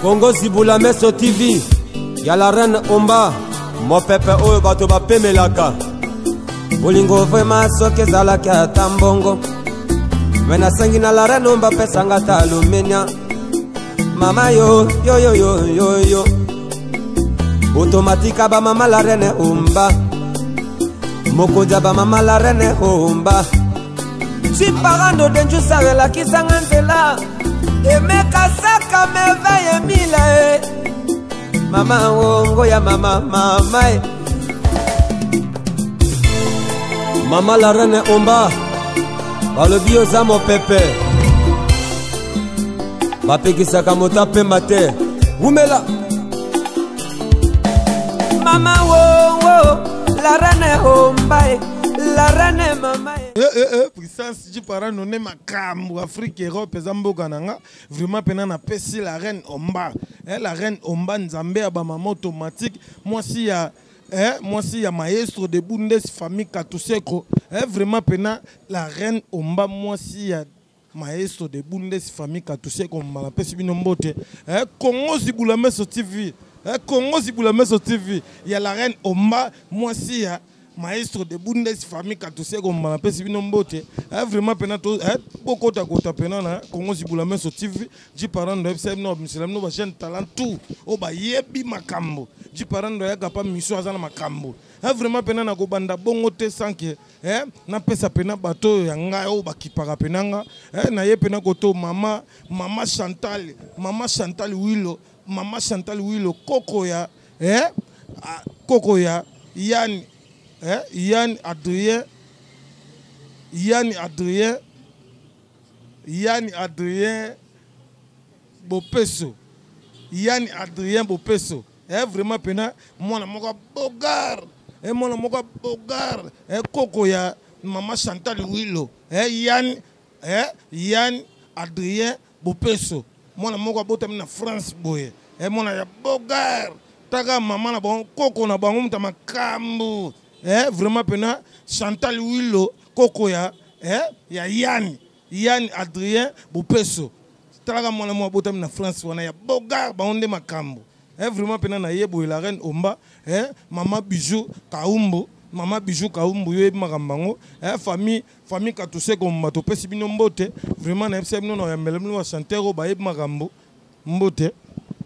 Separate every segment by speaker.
Speaker 1: Kongo Zibula Meso TV ya la reine Omba, mopepe oyo bato bapemelaka. Bolingo vrema soki ezalaki ata mbongo, me nasengi na la reine Omba pesanga ata alumenia. Mama yo yo yo yo yo yo, otomatika ba mama la reine Omba, mokonzi ya ba mama la reine Omba. Chiparando denjusa elakisanga nzela, emeka saka merveille mila e mama wongo ya mama mama e mama la reine Omba, balobi oza mopepe, bapekisaka moto apemba te, wumela mama wongo la reine Omba e la reine mama e.
Speaker 2: Puissance du parent none makambo Afrique Europe eza mboka na nga vraiment pena na pesi la reine Omba, la reine Omba nzambe ya ba mama automatique, mwasi ya mwasi ya maestro de Bundes famille Katuseko, vraiment pena la reine Omba mwasi ya maestro de Bundes famille Katuseko mbala pesi bino mbote, Congo Zibula Meso TV, Congo Zibula Meso TV ya la reine Omba mwasi ya maestro de Bundes famille Katuseko mbala pesi bino mbote, vraiment pena to, bokota kota pena na Congo Zibula Meso TV ji parando FC bino misela bino ba jeune talent tout o ba yebi makambo ji parando ya kapa mission azana makambo, vraiment pena na kobanda bongo te sans que, na pesa pena bato ya ngai o ba kipaka pena nga, na ye pena koto mama, mama Chantal, mama Chantal Wilo, mama Chantal Wilo koko ya, a, koko ya Yann, Yann Adrien, Yann Adrien, Yann Adrien Bopeso, Yann Adrien Bopeso, vraiment pena mwana moko bogar, mwana moko bogar, koko ya mama Chantal Wilo, Yann, Yann Adrien Bopeso, mwana moko abotami na France boye, mwana ya bogar, taka mama na bango koko na bango muta makambo, vraiment pena Chantal Wilo koko ya, ya Yann, Yann Adrien Bopeso, taka mwana moko abotami na France wana ya bogar bango nde makambo. Vraiment pena na ye boye la reine Omba, mama Bijou Kaumbu, mama Bijou Kaumbu yo yebi makambo yango, famille, famille Katuseko Omba topesi bino mbote, vraiment na yebisa bino na yambela bino ba chanteur oyo bayebi makambo mbote.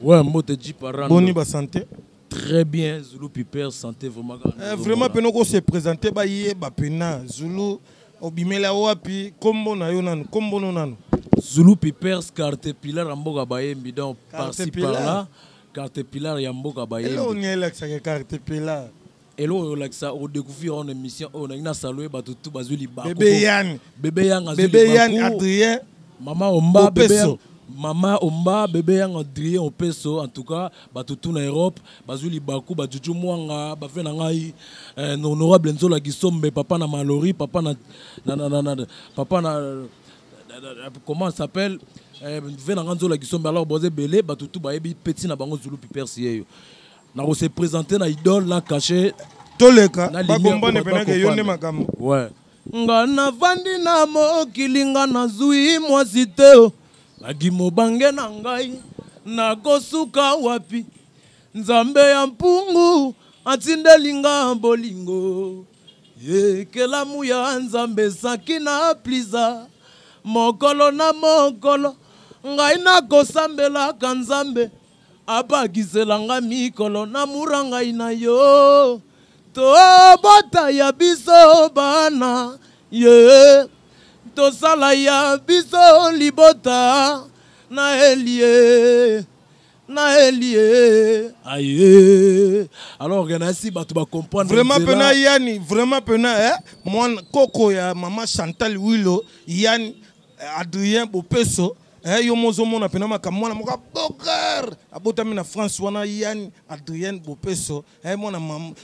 Speaker 3: Ouais, mbote Jeep Arando.
Speaker 2: Boni ba santé.
Speaker 3: Très bien, Zulu Piper, santé vraiment.
Speaker 2: Vraiment pena ko se présenter ba yeba pena Zulu obimela wapi kombo na yo nanu, kombo no nanu.
Speaker 3: Zulu Piper, carte pilar ya mboka bayembi, donc
Speaker 2: Carte
Speaker 3: par-ci
Speaker 2: pilar.
Speaker 3: par-là, carte pilar ya mboka bayembi.
Speaker 2: Eloko nini elakisaka carte pilar?
Speaker 3: Eloko oyo olakisa, odécouvrir en émission oyo, nangi na saluer bato tout bazwi libaku.
Speaker 2: Bébé Yann.
Speaker 3: Bébé Yann azwi
Speaker 2: Bébé
Speaker 3: libaku.
Speaker 2: Yann Adrien.
Speaker 3: Mama Omba, bébé
Speaker 2: Opeso.
Speaker 3: Yann. Mama Omba, bébé Yann Adrien Opeso, en tout cas, bato tout na Europe, bazwi libaku, ba Juju Mwanga, ba fe na ngai, honorable Nzola Gisombe, papa na Malori, papa na, na, na, na, na, papa na, na, na, na, comment ça s'appelle? Ve na ngai Nzola Gisombe, alors boze belé, bato tout bayebi petit na bango Zulu Piper siyeyo. Na ko se présenter na idole na caché.
Speaker 2: Toleka,
Speaker 3: Na
Speaker 2: ba
Speaker 3: lumière
Speaker 2: bombone
Speaker 3: pour
Speaker 2: pena
Speaker 3: ba
Speaker 2: ke yo nde
Speaker 3: comprendre.
Speaker 2: makambo.
Speaker 3: Ouais. Nga navandi na mokili, nga nazwi mwasi te o. Nagi mobange na ngai, nakosuka wapi? Nzambe ya mpungu atindeli nga bolingo. Ye kelamu ya Nzambe saki na pliza. Mokolo na mokolo, ngai nakosambelaka Nzambe. Abakisela nga mikolo na mura ngai na yo. Tobota ya biso bana, ye. Tosala ya biso libota na elie, na elie. Aye. Alors que nasi bato ba comprendre
Speaker 2: Vraiment
Speaker 3: nzela.
Speaker 2: pena Yani, vraiment pena, mwana koko ya mama Chantal Wilo, Yani Adrien Bopeso, yo mozo mona pena makambo mwana moko bogar abotami na France wana Yann Adrien Bopeso, mwana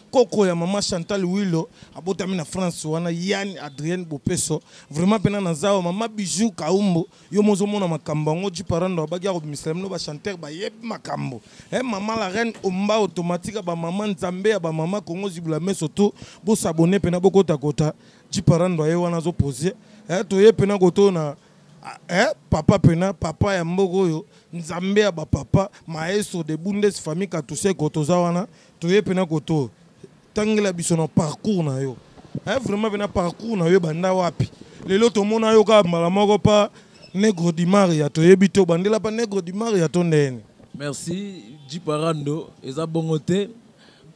Speaker 2: koko ya mama Chantal Wilo abotami na France wana Yann Adrien Bopeso, vraiment pena na zawo mama Bijou Kaumbo, yo mozo mona makambo ngo ji parando abaki ya kobimisa bino ba chanteur ba yebi makambo, mama la reine Omba automatique ba mama Nzambe ya ba mama Congo Zibula mais surtout bo s'abonner pena bokota kota ji parando ye wana zo poser, toye pena koto na Eh, papa pena papa ya mboka oyo, nzambe ya bapapa, maestro de Bundes, famille Katuseko. Toza wana, toye pena koto tangela biso na parcours na yo. Eh, vraiment pena parcours na yo ebanda wapi? Lelo tomona yo kaka mbala moko pa Negro Di Maria. Toyebi te, obandela pa Negro Di Maria to ndeni?
Speaker 3: Merci, Jiparando. Eza bongo te.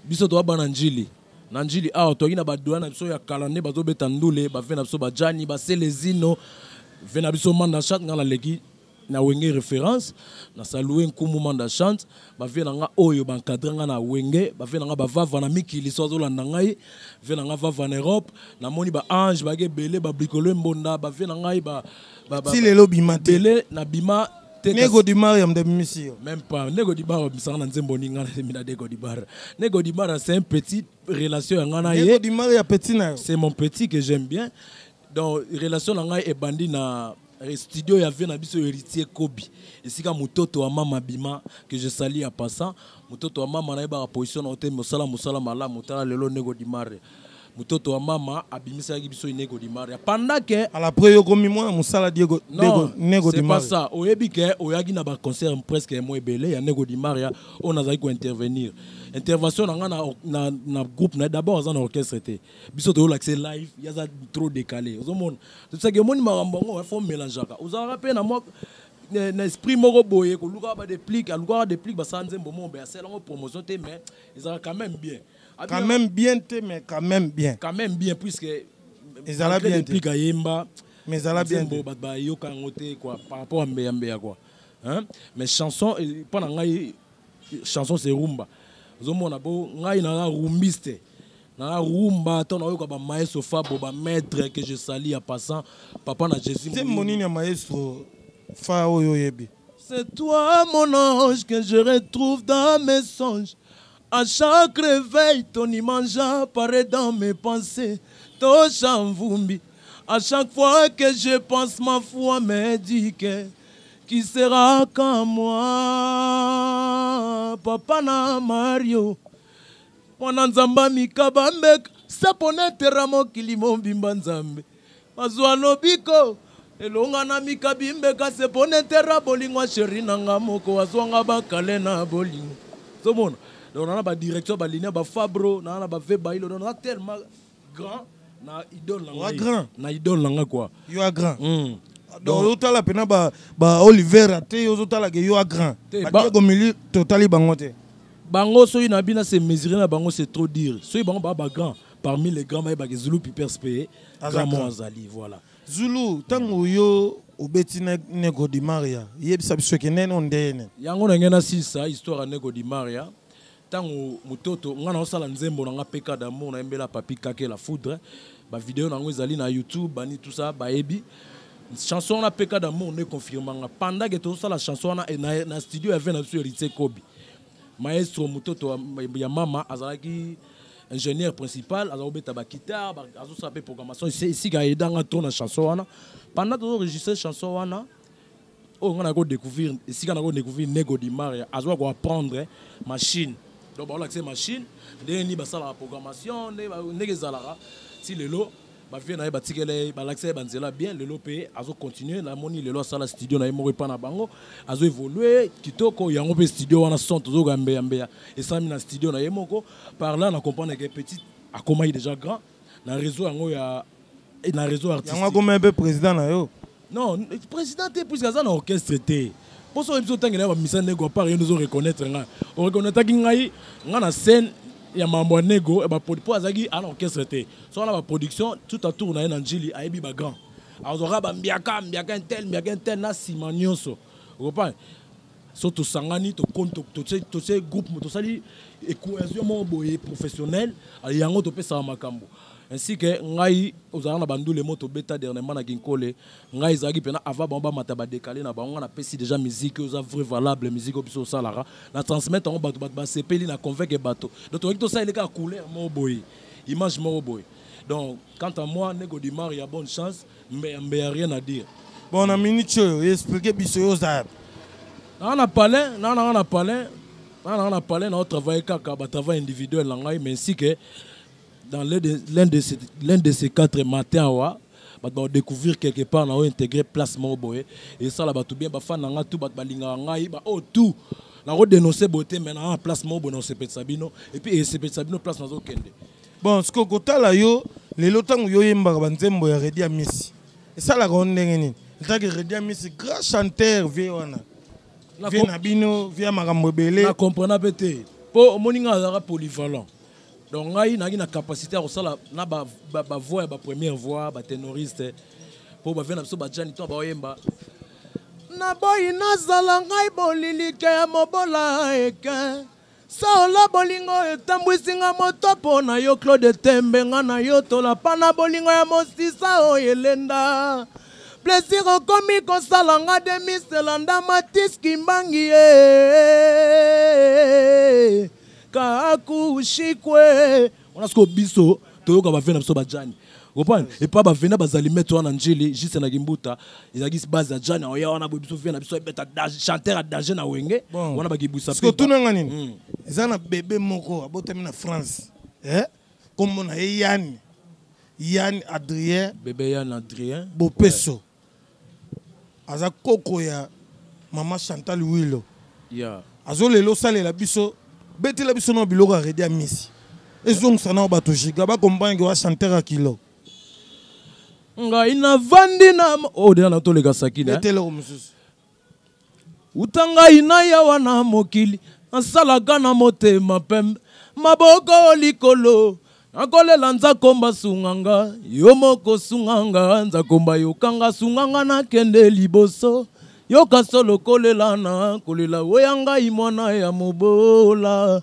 Speaker 3: Biso toza bana Njili. Na Njili awa, toyaki na badoya na biso ya kala nde bazobeta ndule, bave na biso bajani baselezino, ve na biso Manda Chante. Ngai naleki na Wenge Référence, na salue nkumu Manda Chante. Bave na nga oyo baencadre nga na Wenge, bave na nga bavava na mikili, so azolanda ngai, ve na nga vava na Europe, namoni baange baki ebele, bablikolo mbonda, bave na ngai
Speaker 2: Ti lelo bima te?
Speaker 3: Ebele na bima te.
Speaker 2: Nego Di Maria nde bimisi yo?
Speaker 3: Même pas. Nego Di Bar misanga na nzembo ni nga na Nego Di Bar. Nego Di Bar, c'est un petit relation ya nga na
Speaker 2: Nego
Speaker 3: ye.
Speaker 2: Di Maria petit na yo?
Speaker 3: C'est mon petit que j'aime bien. Donc relation na ngai ebandi na studio ya vie na biso Héritier Kobi, esika mototo wa mama bima, que je salue en passant. Mototo wa mama, nayebaka position na yo te. Mosala, mosala malamu. Tala lelo Nego Di Maria, mototo wa mama abimisaki biso Nego Di Maria pendant que
Speaker 2: À l'après yo komi mwana mosala Diego?
Speaker 3: Non,
Speaker 2: Diego Nego
Speaker 3: c'est
Speaker 2: Di
Speaker 3: pas
Speaker 2: Maria.
Speaker 3: ça. Oyebi ke oyaki na baconcert presque mo ebele ya Nego Di Maria oyo nazalaki kointervenir. Intervention na nga na groupe na ye, d'abord aza na orchestre te. Biso toyolakise live, ye aza trop décalé. Ozomona, tosaki omoni makambo yango, fo mélangeaka. Ozalaka mpe na mwa na esprit moko boye, kolukaka badeplique, alukaka déplique, basala nzembo moko boye, asala yango promotion te, mais ezalaka quand même bien.
Speaker 2: Quand même bien te, mais quand même bien.
Speaker 3: Quand même bien, puisque
Speaker 2: Ezala
Speaker 3: malgré
Speaker 2: bien te.
Speaker 3: déplique ayemba
Speaker 2: Mais ezala bien te.
Speaker 3: nzembo, bato bayoka yango te quoi, par rapport à mbeya mbeya quoi, hein? Mais chanson, mpo na ngai chanson c'est rumba. Ozomona bo ngai naza rumbiste, naza rumba. To nayoka bamaestro Fabo, bamaître que je salue en passant, papa na Jésus.
Speaker 2: Nzembo nini ya maestro fa oyo oyebi?
Speaker 3: C'est toi mon ange que je retrouve dans mes songes. À chaque réveil, ton image apparaît dans mes pensées. Tosha Mvumbi. À chaque fois que je pense, ma foi me dit que qui sera comme moi. Papa na Mario. Mwana Nzambe mikaba mbeka saponetera mokili mobimba, Nzambe bazwa lobiko elonga na mikabi mbeka seponetera bolingo chéri na nga moko azwanga bakale na bolingo. Ozomona, donc nana badirection balinia bafabro, nana na bave bailo, donc naza tellement grand na idole na
Speaker 2: Oza
Speaker 3: ngai.
Speaker 2: grand.
Speaker 3: Na idole na nga quoi.
Speaker 2: Yo a grand. Donc ozotala mpena ba Oliver te, ozotala ke yo a grand.
Speaker 3: Te,
Speaker 2: Badiego Mili, totali bango te.
Speaker 3: Bango soki na bino se mesurer na bango, c'est trop dire. Soki bango baa bagrand, parmi les grands bayebaka Zulu Pipers mpe
Speaker 2: Aza
Speaker 3: grand mo
Speaker 2: grand.
Speaker 3: azali, voilà.
Speaker 2: Zulu, ntango yo obeti na Nego Di Maria, yebisa biso eke nene o ndene.
Speaker 3: Yango na ngai nasilisa histoire ya Nego Di Maria. Ntango mototo ngai naosala nzembo na nga Peka d'amour, nayembela Papi Kake la Foudre, bavideo nango ezali na YouTube, bani tout ça bayebi chanson wana Peka d'amour. Nde confirmanga pendant ke tozosala chanson wana na studio ya ve na biso Héritier Kobi, maestro mototo ya mama azalaki ingénieur principal, aza kobeta baguitare, azosala mpe programmation. Esika ayedanga to na chanson wana, pendant tozoenregistre chanson wana oyo nga nakodécouvrir, esika nakodécouvrir Nego Di Maria azwa koapprendre machine. Donc baolakisa machine ndenge nini basalaka programmation, ndenge ezalaka ti lelo. Bavie na ye batikela ye, balakisa ye banzela bien. Lelo mpe azocontinue, namoni lelo asala studio na ye moko epa na bango, azoévolue kitoko. Yango mpe studio wana, son tozoyoka mbeya mbeya esalami na studio na ye moko. Par là na comprendre ke petit akomaki déjà grand na réseau yango ya na réseau artistique.
Speaker 2: Yango akoma mpe président na yo?
Speaker 3: Non, président te, puisque aza na orchestre te. Mpo soki biso otangela bamisa Nego, apart ye nde ozoreconnaître ngai, oreconnaîtraki ngai nga na scène ya mambo ya Nego mpo azalaki ana orchestre te. So wana baproduction tout autour na ye na Njili, ayebi bagrand, azwaka bambiaka mbiaka intel, mbiaka intel na nsima nyonso okopa. So tosangani, totie groupe, tosali cohésion moko boye professionnel. Yango topesaka makambo ainsi que ngai ozalaka na bandule mo tobeta dernièrement na Kinkole. Ngai ezalaki mpena avant bango bamata badekale na bango, ngai napesi déjà musique oyo eza vrai valable, musique oyo biso osalaka na transmettre yango bato, bato basepeli na convaincre bato. Donc tokoki tosala kaka couleur moko boye, image moko boye. Donc quant à moi, Nego Di Maria, bonne chance, mbeya mbeya, rien à dire.
Speaker 2: Bon, na minute oyo, explike biso yo oza
Speaker 3: Naa na palin, naa nanga na palin, naa nanga na palin, nao travaille kaka batravail individuel na ngai, mais ainsi que dans l'un de ces quatre matins awa. Bato bakodécouvrir quelque part na oyo intégrer place moko boye, esala bato bien. Bafan na nga tout, bato balingaka ngai, baoyo tout nakodénonce boye te, mais na place moko boye naosepelisa bino, et puis esepelisa bino place nazokende.
Speaker 2: Bon, sikoyo kotala yo lelo, ntango yo oyembaka banzembo ya Reddy Amisi, esalaka yo ndenge nini? Etaki Reddy Amisi, grand chanteur, vie wana, vie na bino, vie ya makambo ebele.
Speaker 3: Na comprena mpe te, mpo omoni ngai azalaka polyvalent. Donc ngai nazalaki na capacité ya kosala na bavoix ya bapremière voix, baténoriste, mpo bavie na biso bajani to baoyemba. Naboyi nazala ngai bolilike ya mobola eke saola. Bolingo etambwisinga moto mpo na yo, Claude Tembe. Nga na yo tolapa na bolingo ya mosisa oyo elenda plaisir. Okomi kosala nga demiselanda Matis Kimbangi ye kakushikwe wana. Sikoyo biso toyoka bavie na biso bajani, comprendre? Epa bavena bazali maître wana, njili juste na kimbuta, ezalaki base ya jani. Oya wana boye, biso vie na biso ebeta chanteur ya danger na Wenge.
Speaker 2: Bon.
Speaker 3: Wana bakibwisa.
Speaker 2: Sikoyo tunanga nini? Eza na bebe moko abotami na France, eh? Kombo na ye Yani, Yani Adrien.
Speaker 3: Bebe Yan Adrien.
Speaker 2: Bopeso aza koko ya mama Chantal Wilo. Azolela osalela biso, betela biso na biloko ya Reddy Amisi, ezongisa na bato giga bacomprendre wa chanteur ya kilo.
Speaker 3: Ngai navandi na oyo deja na toleka sakina.
Speaker 2: Betela eloko mosusu.
Speaker 3: Uta ngai naya wana mokili, nasalaka na motema pembe, maboko likolo, nakolela Nzakomba, sunganga yo moko, sunganga Nzakomba, yokanga, sunganga nakende liboso. Yoka solo kolela na kolela oya ngai mwana ya mobola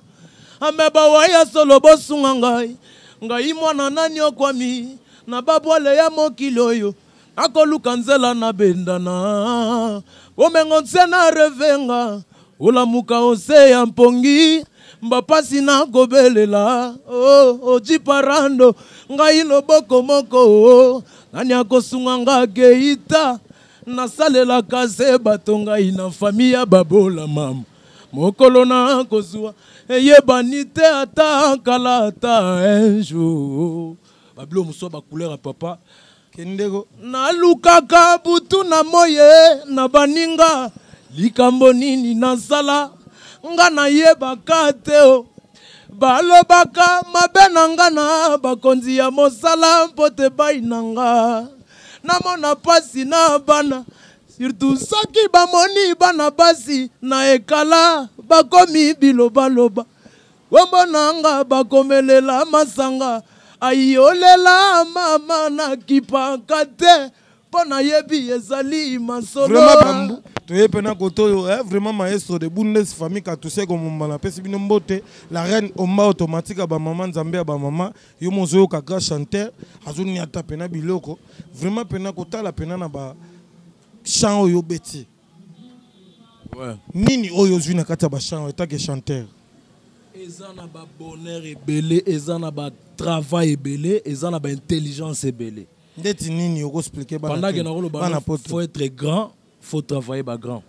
Speaker 3: ame bawa ya solo, bosunga ngai, ngai mwana nani okwami na babwale ya mokili oyo. Nakoluka nzela nabendana bomengo nse na revenga olamuka ose ya mpongi mbapasi nakobelela oh, ojiparando ngai loboko moko oh, nani akosunga nga keita nasalelaka se bato ngai na famille ya babola. Mama mokolo na kozwa eyebani te, ata kala ata un jour babilo mosusu bacouleur ya papa.
Speaker 2: Kendeko.
Speaker 3: Nalukaka butu na moye na baninga, likambo nini nasala nga nayebaka te o. Balobaka mabe na nga na bakonzi ya mosala mpo te bai na nga namona pasi na bana, surtout soki bamoni bana basi na ekala bakomi bilobaloba. Kombo na nga bakomelela masanga, ayolela mama nakipaka te mpo nayebi ezali masolo.
Speaker 2: Vraiment bambu toye mpena kote oyo, eh, vraiment maestro de Bundes, famille Katuseko Momba, napesi bino mbote. La reine Omba automatique ya bamama, nzambe ya bamama, yo mo ozoyoka grand chanteur azoniata mpena biloko. Vraiment mpena kotala mpena na ba chant oyo obeti, nini oyo ozwi na kati ya bachant oyo etake chanteur?
Speaker 3: Eza na babonheur ebele, eza na batravail ebele, eza na baintelligence ebele.
Speaker 2: Ndeti nini okoexpliquer?
Speaker 3: Pendant que nakoloba,
Speaker 2: bana poto.
Speaker 3: Faut être grand, faut travailler bagrand.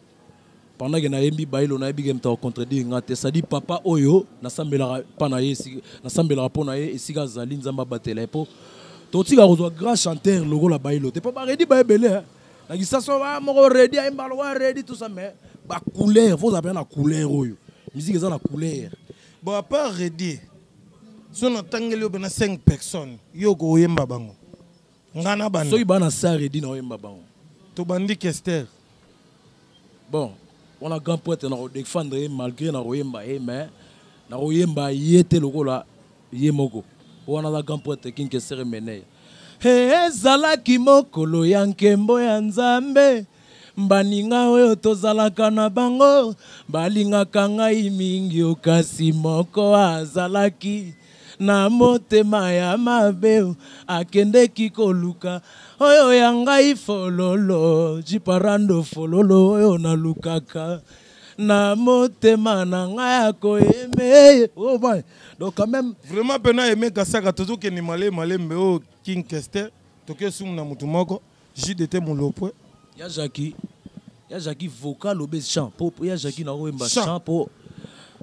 Speaker 3: Pendant que nayembi bayilo, nayebi ke moto akocontredire nga te, c'est-à-dire papa oyo nasambelaka mpa na ye, nasambelaka mpo na ye esika azali, Nzambe abatela ye, mpo totika kozwa grand chanteur lokola bayilo te, mpo baReddy baebele na kisaso moko Reddy ayemba lokola Reddy, tout ça, mais bacouleur, faut ozala mpenza na couleur oyo musique eza na couleur.
Speaker 2: Bon, à part Reddy, so natangeli yo mpena 5 personnes, yo koyemba bango, nga na banda.
Speaker 3: Soki baa na sa Reddy, na oyemba bango.
Speaker 2: Tobandi Kester.
Speaker 3: Bon, wana grand prêtre, na kodéfendre ye malgré na koyemba ye, mais na koyemba ye te lokola ye moko. Wana aza grand prêtre King Kester Emeneya. Ezalaki mokolo ya nkembo ya Nzambe. Baninga oyo tozalaka na bango balingaka ngai mingi o, kasi moko azalaki na motema ya mabe o, akendeki koluka oyo ya ngai fololo jiparando, fololo oyo nalukaka na motema na ngai ya koyeme. Oh, boy. Donc quand même.
Speaker 2: Vraiment mpena aime kasaka, tozokende malembe malembe. Oyo King Kester, toke sumu na motu moko JDT Molopwe.
Speaker 3: Ya Jaki, ya Jaki vocal obe chant, po ya Jaki na oyemba.
Speaker 2: Chant.
Speaker 3: Chant po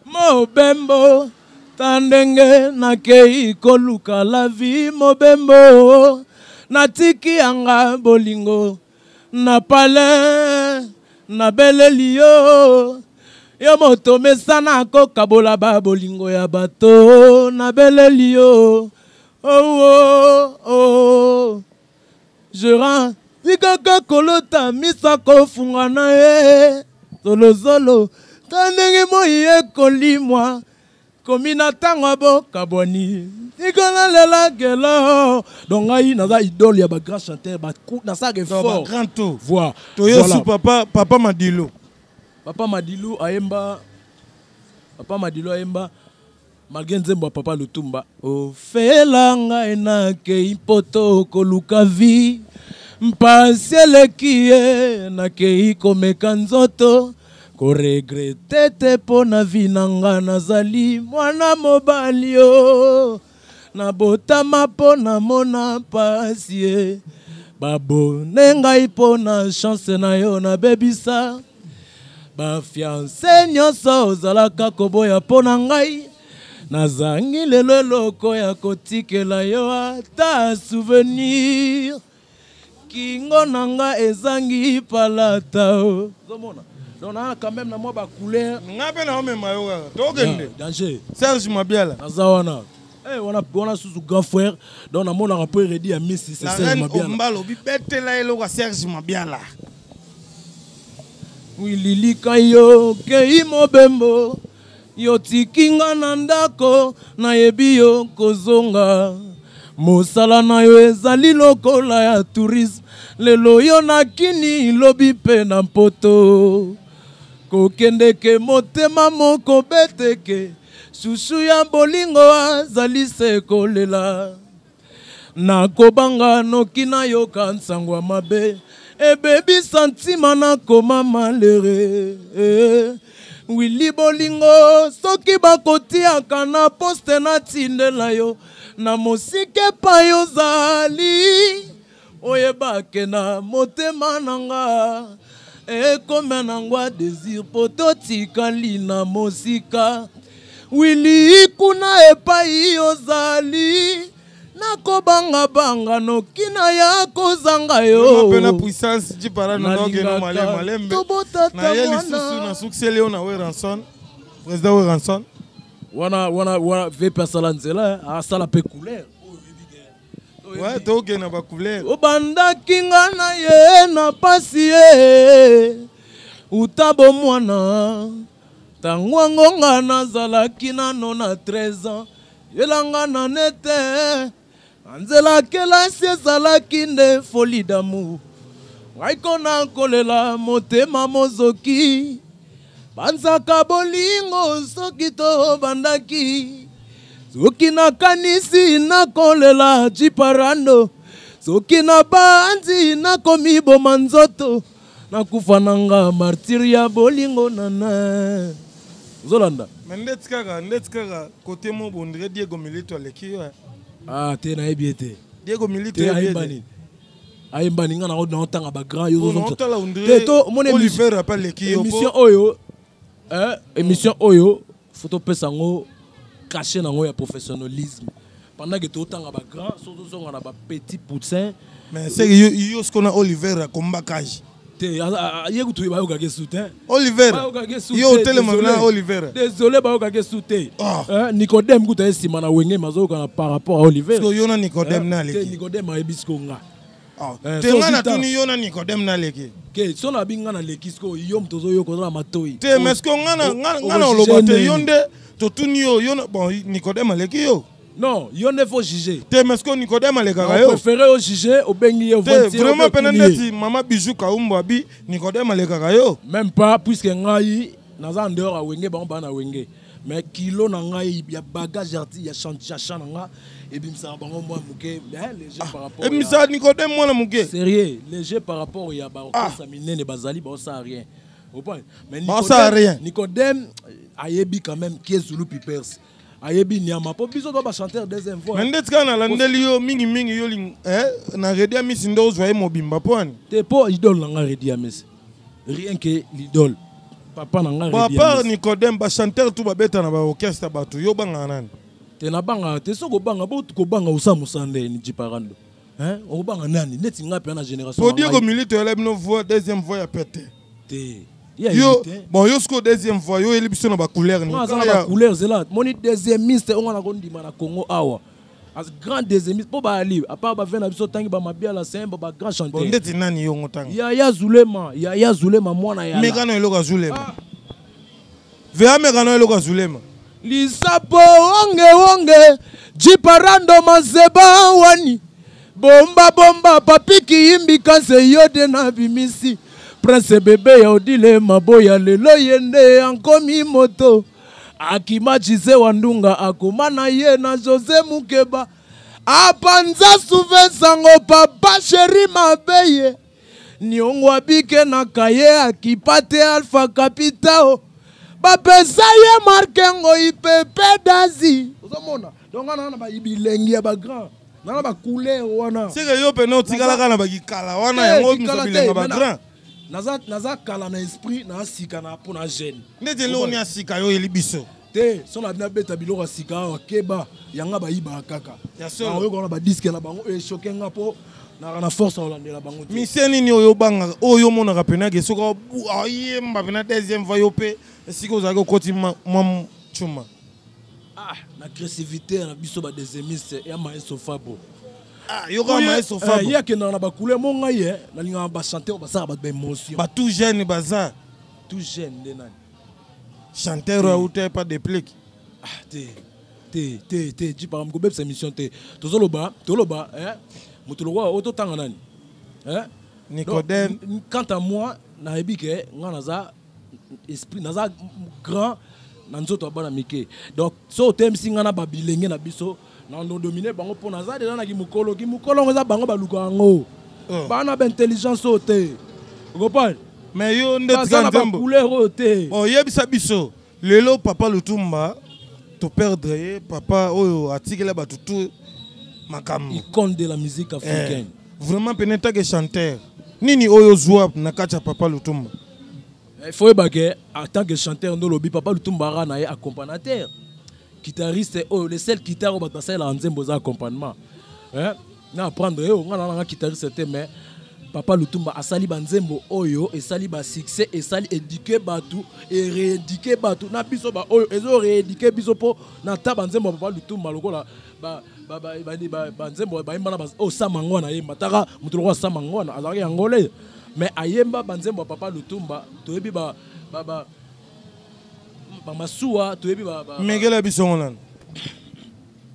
Speaker 3: mobembo ta ndenge nakei koluka la vie, mobembo. Natiki yanga bolingo na palin, nabeleli yo. Yo moto mesana kokabola ba bolingo ya bato, nabeleli yo. Oh, oh, oh. Je rends tikaka kolota misa kofunga na ye zolozolo ta ndenge moi ekolimwa komi na ntango ya bokabwani tikala lela gelo. Donc ngai naza idole ya bagrand chanteur, nasalaka effort.
Speaker 2: Grand tour.
Speaker 3: Voilà.
Speaker 2: Toyesu papa, papa Madilu.
Speaker 3: Papa Madilu ayemba, papa Madilu ayemba malgré nzembo ya papa Lutumba. Ofela ngai nakei mpoto koluka vie, mpasi eleki ye, nakei komeka nzoto, koregrete te mpo na vi na nga. Nazali mwana mobali yo, nabotama mpo namona mpasi ye, babone ngai mpo na chance na yo nabebisa bafiance nyonso ozalaka koboya mpo na ngai. Nazangi lelo eloko ya kotikela yo ata souvenir, kingo na nga ezangi palata. Ozomona, donc naa quand même na mwa bacouleur.
Speaker 2: Nga mpe naomema yo kaka, tokende.
Speaker 3: Danger.
Speaker 2: Serge Mabiala.
Speaker 3: Naza wana. Eh, wana wana susu grand frère, donc namonaka mpo Eredi ya misi, c'est
Speaker 2: La
Speaker 3: Serge
Speaker 2: reine
Speaker 3: Mabiala.
Speaker 2: Omba alobi betela eloko ya Serge Mabiala.
Speaker 3: Wililika yo kei mobembo, yo tiki nga na ndako, nayebi yo kozonga. Mosala na yo ezali lokola ya tourisme, lelo yo na kini, lobi mpe na mpoto. Kokendeke motema moko beteke, susu ya bolingo azali se kolela. Nakobanga noki nayoka nsango ya mabe ebebisa ntima, nakoma malere. Wili bolingo, soki bakotiaka na poste, natindela yo na mosika epai ozali, oyebake na motema na nga ekoma nangwa désir po totikali na mosika. Wili, kuna epai ozali, nakobangabanga noki na ya kozanga yo.
Speaker 2: Mpe na puissance Jiparano, naokende male malembe.
Speaker 3: Tobotata
Speaker 2: Naye lisusu.
Speaker 3: mwana.
Speaker 2: Nasukiseli yo na Werrason, président Werrason.
Speaker 3: Wana wana wana VP asala nzela, eh, asala mpe couleur.
Speaker 2: Ouais, tokende na bacouleur.
Speaker 3: Obandaki nga na ye na pasi ye uta bomwana, ntango yango nga nazalaki nano na 13 ans, yelanga na nete na nzela kelasi ezalaki nde folie d'amour. Ngai kona kolela motema mozoki banzaka bolingo, soki tobandaki, soki nakanisi nakolela Jiparano, soki nabanzi nakomiboma nzoto, nakufa nanga martyr ya bolingo nana. Ozolanda?
Speaker 2: Mais ndeti kaka côté mo bondire Diego Milito aleki yo, eh.
Speaker 3: Ah te, nayebi ye te.
Speaker 2: Diego Milito.
Speaker 3: Te, ayemba nini? Ayemba nini? Nga naotanga bagrand, yo
Speaker 2: Otala, on
Speaker 3: te
Speaker 2: dirait
Speaker 3: to omoni
Speaker 2: Oliver apa aleki yo.
Speaker 3: Émission oyo, eh, émission oyo faut topesa yango cachet nango ya professionnalisme pendant que totanga bagrand, so tozonga na bapetit poussin.
Speaker 2: Mais c'est que yo, yo sikoyo na Oliver akombakage.
Speaker 3: Te, ye kutu bayokaki su te.
Speaker 2: Oliver.
Speaker 3: Bayokaki su
Speaker 2: Yo
Speaker 3: te,
Speaker 2: otelema
Speaker 3: désolé.
Speaker 2: na Oliver.
Speaker 3: Désolé, bayokaki su te.
Speaker 2: Ah.
Speaker 3: Eh, Nicodème kutu aye nsima na Wenge, mazoyokana par rapport à Oliver.
Speaker 2: Sikoyo yo na Nicodème na
Speaker 3: Te,
Speaker 2: aleki?
Speaker 3: Nicodème ayebi sikoyo nga.
Speaker 2: Ah,
Speaker 3: Eh,
Speaker 2: te
Speaker 3: so
Speaker 2: nga
Speaker 3: ozwi
Speaker 2: natuni yo na Nicodème na aleki.
Speaker 3: Ke so na bi nga naleki, sikoyo yo moto ozoyoka, oza na matoi.
Speaker 2: Te, mais sikoyo nga na oloba te, yo nde totuni yo, yo bon, Nicodème aleki yo.
Speaker 3: Non, yo nde faut juger.
Speaker 2: Te, mais sikoyo Nicodème alekaka yo.
Speaker 3: Préféré o juger, obengi ye.
Speaker 2: Te, vraiment pene neti mama Bijou Kaumbo abi Nicodème alekaka yo.
Speaker 3: Même pas, puisque ngai naza en dehors ya Wenge, bango baa na Wenge, mais kilo na ngai ya bagage arti ya chant na nga ebimisaka bango mwa moke, léger par rapport ya-
Speaker 2: Ebimisaka Nicodème mwana moke.
Speaker 3: Sérieux, léger par rapport ya baorchestre minene bazali, baosala rien. Comprends? Mais
Speaker 2: Baosala rien.
Speaker 3: Nicodème ayebi quand même qui est Zulu Pipers, ayebi nyama po biso to bachanteur deuxième voix.
Speaker 2: Mais ndeti kaka nalandeli yo mingimingi, yo na Redi ya Misi nde ozwa ye mobimba mpo ani?
Speaker 3: Te, po idole na nga Redi ya Misi, rien que l'idole, papa na nga
Speaker 2: Bon, à
Speaker 3: Redi ya
Speaker 2: part
Speaker 3: Misi.
Speaker 2: Nicodème, bachanteur tu babeta na baorchestre, bato yo bangaka nani?
Speaker 3: Te, nabangaka te. Soki obanga, bo kobanga, osala mosala ndeni Jiparando. Hein? Okobanga nani? Neti ngai mpenza na génération
Speaker 2: Po
Speaker 3: na
Speaker 2: Diego
Speaker 3: ngai.
Speaker 2: Milito oyela bino voix, deuxième voix ya pete.
Speaker 3: Te. Ye
Speaker 2: Yo,
Speaker 3: ayebi te.
Speaker 2: bon, yo sikoyo deuxième voix, yo oyeli biso na bacouleur nini?
Speaker 3: Nga aza na
Speaker 2: Kaka ya-
Speaker 3: bacouleur zela moni deuxièmiste oyo nga nakondima na Congo awa as grand deuxièmiste mpo bayali apart bave na biso ntangi bamabiala semba bagrand
Speaker 2: Bon,
Speaker 3: chanteur.
Speaker 2: ndeti nani yongo ntango?
Speaker 3: Yaya Zulema, Yaya Zulema, mwana ya
Speaker 2: Mekano eloko ya Zulema. Veya mekano eloko ya Zulema.
Speaker 3: Lisapo wonge wonge jiparando mazeba wani bomba bomba papiki yimbi kanse yode na bimisi prince bebe ya Odile maboya lelo yende ankomi moto akima jise wa ndunga akoma na ye na Jose Mukeba apanza suve sango papa sheri mabeye niongo abike na kaye akipate alpha capitao bapesa ye marke ngoi pepe dazi ozomona. Donc wana na bilengi ya bagrand nana bacouleur wana.
Speaker 2: Seke yo pene otikalaka na bakikala wana
Speaker 3: Te,
Speaker 2: yango
Speaker 3: kikala
Speaker 2: miso
Speaker 3: te,
Speaker 2: bilenga
Speaker 3: mais
Speaker 2: bagrand.
Speaker 3: Naza kala na esprit na sika na mpo na jeune.
Speaker 2: Ndeti eloko ni ya sika yo oyeli biso?
Speaker 3: Te, so na bina beta biloko ya sika awa, keba yanga bayibaka kaka.
Speaker 2: Ya solo.
Speaker 3: Nakoyoka wana badiske na bango echoke nga mpo naka na force ya kolandela bango te.
Speaker 2: Misie nini oyo obangaka, oyo omonaka pene ake soki ayemba pena deuxième voix, yo mpe esika ozalaki okoti mwa cuma?
Speaker 3: Ah, na agressivité na biso badeuxièmiste ya maestro Fabo.
Speaker 2: Ah, yo kaka maestro Fabo.
Speaker 3: Ye akendaka na bacouleur mo ngai ye nalingaka bachanteur oyo basalaka bato baémotion.
Speaker 2: Batout jeune baza.
Speaker 3: Tout jeune nde nani?
Speaker 2: Chanteur oyo auta pa déplique.
Speaker 3: Ah, te te te te, jipaka kobebisa émission te. Tozoloba, toloba eh, moto lokola oyo totanga nani, eh?
Speaker 2: Nicodème.
Speaker 3: Donc, quant à moi nayebi ke nga naza esprit, naza grand na nzoto ya bana mike. Donc so otemisi nga na babilenge na biso na ndodomine bango mpo naza deja na kimokolo. Kimokolo yango eza bango baluka yango.
Speaker 2: Oh.
Speaker 3: Bana baintelligence oyo te, okopane.
Speaker 2: Mais yo nde
Speaker 3: Baza
Speaker 2: tika
Speaker 3: na
Speaker 2: nzembo.
Speaker 3: bacouleur oyo te.
Speaker 2: Bon, oyebisa biso lelo papa Lutumba toperdre ye, papa oyo atikela bato tu makambo.
Speaker 3: Icône de la musique africaine.
Speaker 2: Eh, vraiment pene take chanteur nini oyo ozwa na kati ya papa Lutumba?
Speaker 3: Il faut yeba ke en tant que chanteur nde olobi papa Lutumba aka na ye accompagnateur guitariste oyo le seul guitare oyo bato basalelaka nzembo eza accompagnement. Hein? Na apprendre ye nga na nanga guitariste te, mais papa Lutumba asali banzembo oyo esali basuccès, esali éduquer bato, erééduquer bato na biso baoyo ezorééduquer biso mpo na ta banzembo ya papa Lutumba lokola banzembo bayemba na oyo Sama Ngwana ayemba. Taka moto lokola Sama Ngwana azalaki angolais mais ayemba banzembo ya papa Lutumba. Toyebi bamasuwa, toyebi
Speaker 2: Mekela biso ngo nano.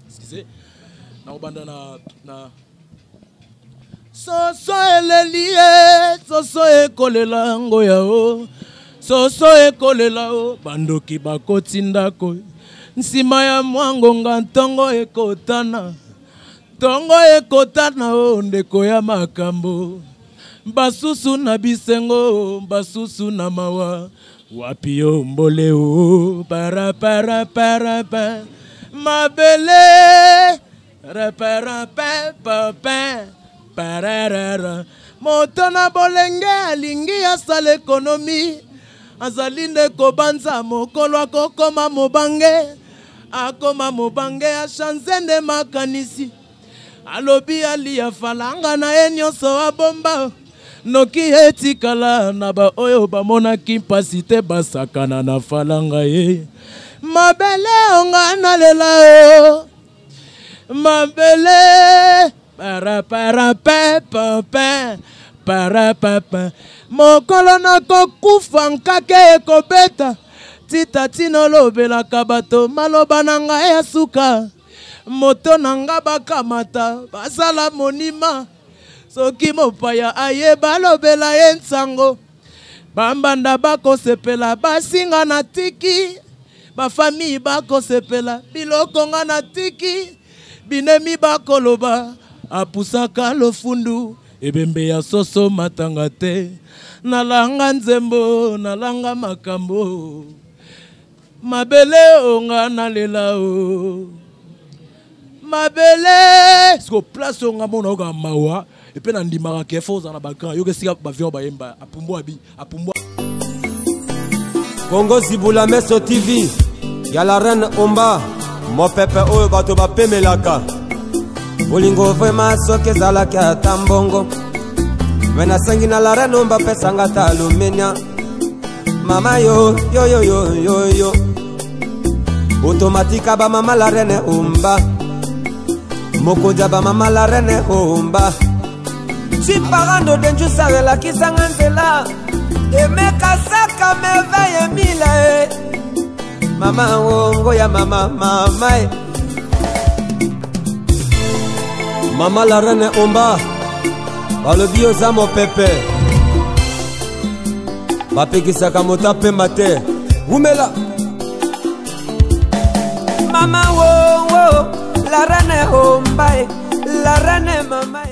Speaker 3: Excusez, nakobanda na soso eleli ye, soso ekolela ngoya o, soso ekolela o, bandoki bakoti ndako nsima ya mwa ngonga, ntongo ekotana, ntongo ekotana o, ndeko ya makambo, basusu na bisengo, basusu na mawa, wapi yo mbole o, para para para pa mabele rapara pa pa pa pararara. Moto na bolenge alingi asala ekonomi, azali nde kobanza mokolo akokoma mobange, akoma mobange achange nde makanisi, alobi alia falanga na ye nyonso abomba noki etikala na baoyo bamonaki mpasi te basakana na falanga ye. Mabele onga nalela o mabele para para pe pe pe para papa. Mokolo nakokufa nkake ekobeta tita tina olobelaka bato maloba na ngai ya suka, moto na nga bakamata basala monima, soki mopaya aye balobela ye nsango, bambanda bakosepela basinga na tiki, bafamille bakosepela biloko nga na tiki, binemi bakoloba apusaka lofundu ebembe ya soso matanga te. Nalanga nzembo, nalanga makambo, mabele onga nalela o mabele. Siko place oyo nga mona oyoka mawa epe nandimaka ke fo ozala na bagrand yoka esika bavion bayemba apumbwa abi apumbwa.
Speaker 1: Kongo Zibula Meso TV ya la reine Omba, mopepe oyo bato bapemelaka. Bolingo vrema soki ezalaki ata mbongo, me nasengi na la reine Omba apesanga ata alumenia. Mama yo yo yo yo yo yo, otomatika bamama la reine Omba, mokonzi ya bamama la reine Omba. Siparando denjusa elakisanga nzela, emekasaka merveille mila e mama wongo ya mama mama e. Mama la reine Omba, balobi oza mopepe, bapekisaka moto apema te. Wumela mama wongo la reine Omba e, la reine mama e.